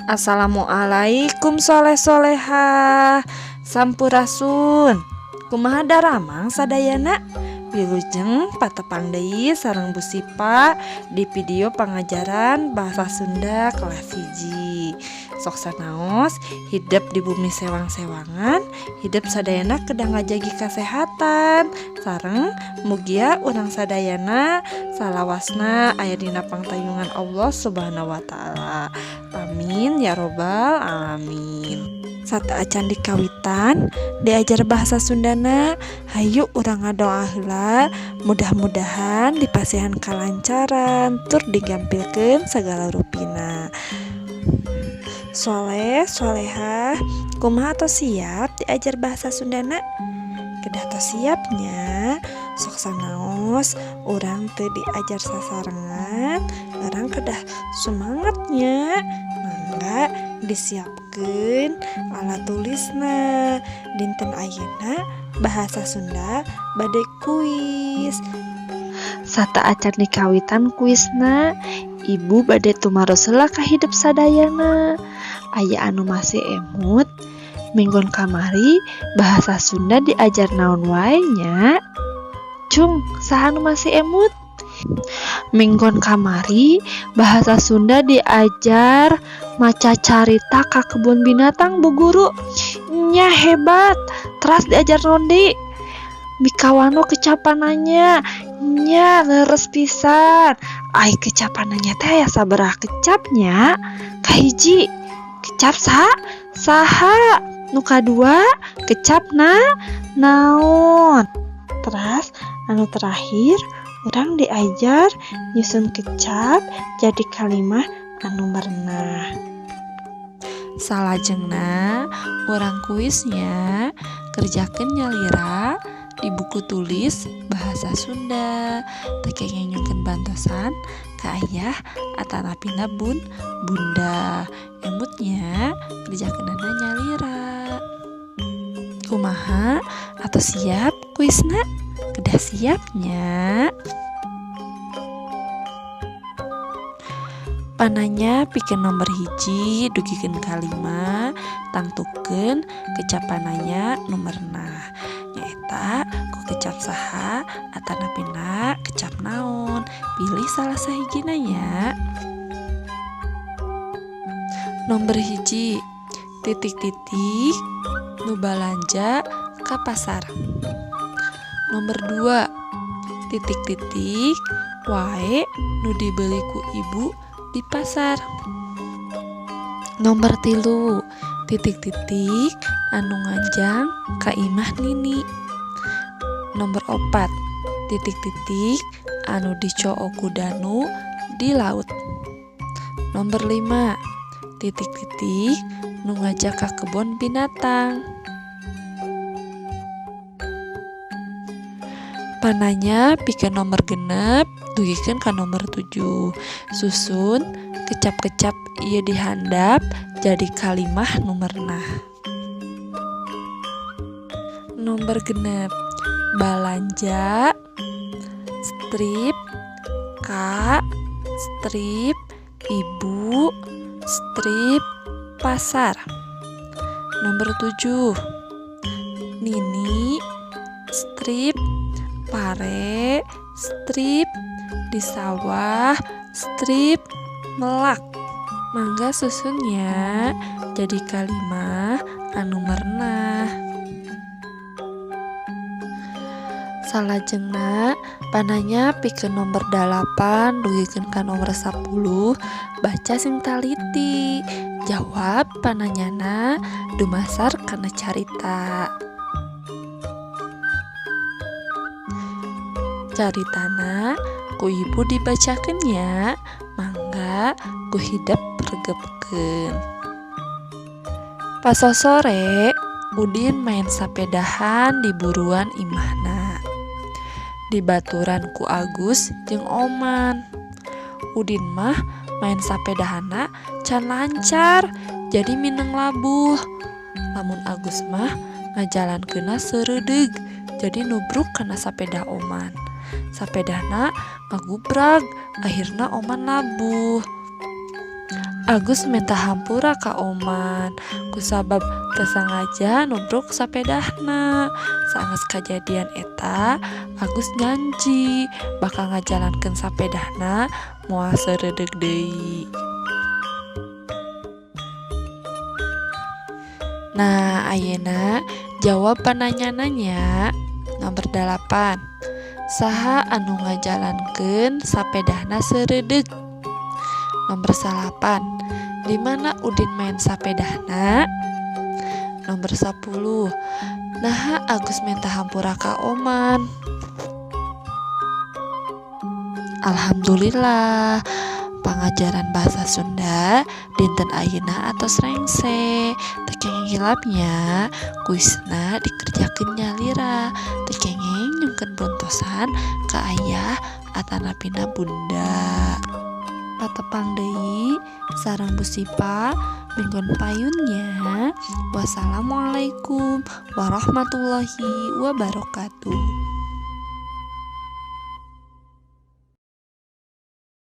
Assalamualaikum soleh solehah, sampurasun. Kumaha daramang sadayana? Wilujeng patepang deui sareng Bu Sipa di video pangajaran bahasa Sunda kelas 1. Sok sanaos hidep di bumi sewang-sewangan, hidep sadayana kedah ngajagi kasehatan. Sareng mugia urang sadayana salawasna aya dina pangtayungan Allah Subhanahu wa taala. Amin ya robbal alamin. Sateuacan dikawitan diajar bahasa Sundana, hayu urang ngadoa heula, mudah-mudahan dipasihan kalancaran tur digampilkeun sagala rupina. Soleh solehah, kumaha, tos siap diajar bahasa Sundana? Kedah tos siap nya. Sok sanaos urang teu diajar sasarengan, urang kedah sumanget nya. Mangga disiapkeun alat tulisna. Dinten ayeuna bahasa Sunda bade kuis. Sateuacan dikawitan kuisna, Ibu bade tumaros heula ka hidep sadayana. Aya anu masih emut minggon kamari bahasa Sunda diajar naon wae nya? Cung, saha anu masih emut? Minggon kamari bahasa Sunda diajar maca carita ka kebun binatang, Bu Guru. Nya, hebat. Teras diajar naon deui? Mikawanoh kecap pananya. Nya, leres pisan. Ai kecap pananya teh aya sabaraha kecap nya? Kahiji, kecap saha? Nu kadua, kecap naon? Teras anu terakhir urang diajar nyusun kecap jadi kalimah anu merenah. Salajengna urang kuisnya, kerjakeun nyalira di buku tulis bahasa Sunda. Teu kenging nyungkeun bantosan ka ayah atanapina bunda. Emut nya, kerjakeunana nyalira. Kumaha, atos siap kuisna? Kedah siap nya. Pananya pikeun nomor 1 dugikeun ka 5, tangtukeun kecap pananya nu merenah, nyaeta ku kecap saha atanapina kecap naon. Pilih salah sahijina nya. Nomor 1, titik titik nu balanja ka pasar. Nomor 2, titik titik wae nu dibeli ku ibu di pasar. Nomor 3, titik titik anu nganjang ka imah Nini. Nomor 4, titik titik anu dicook ku Danu di laut. Nomor 5, titik titik nu ngajak ka kebon binatang. Pananya pikeun nomor 6 dugikeun ka nomor 7, susun kecap-kecap ieu di handap jadi kalimah nu merenah. Nomor 6, balanja strip ka strip ibu strip pasar. Nomor 7, Nini strip pare strip di sawah strip melak. Mangga susunnya jadi kalimah anu merenah. Salajengna pananya pikeun nomor 8 dugikeun ka nomor 10, baca sing taliti, jawab pananyana dumasar kana carita. Caritana ku ibu dibacakeun nya, mangga ku hidep regepkeun. Pasosore Udin main sapedahan di buruan imahna. Dibaturan ku Agus jeung Oman. Udin mah main sapedahanna can lancar, jadi mindeng labuh. Lamun Agus mah ngajalankeunna seureudeg, jadi nubruk kana sapeda Oman. Sapedana ngagubrag, akhirna Oman labuh. Agus menta hampura ka Oman kusabab teu sangaja nubruk sapedahna. Saenggeus kajadian eta, Agus janji bakal ngajalankeun sapedahna moal seureudeg deui. Nah, ayeuna jawab pananyana nya. Nomor 8. Saha anu ngajalankeun sapedahna seureudeg? Nomor 9. Di mana Udin maen sapedahna? Nomor 10. Naha Agus menta hampura ka Oman? Alhamdulillah, pangajaran bahasa Sunda dinten ayeuna atos rengse. Teu kenging hilap nya, kuisna dikerjakeun nyalira. Teu kenging nyungkeun buntosan ka ayah atanapina bunda. Patepang deui sareng Bu Sipa minggon payun nya. Wassalamualaikum warahmatullahi wabarakatuh.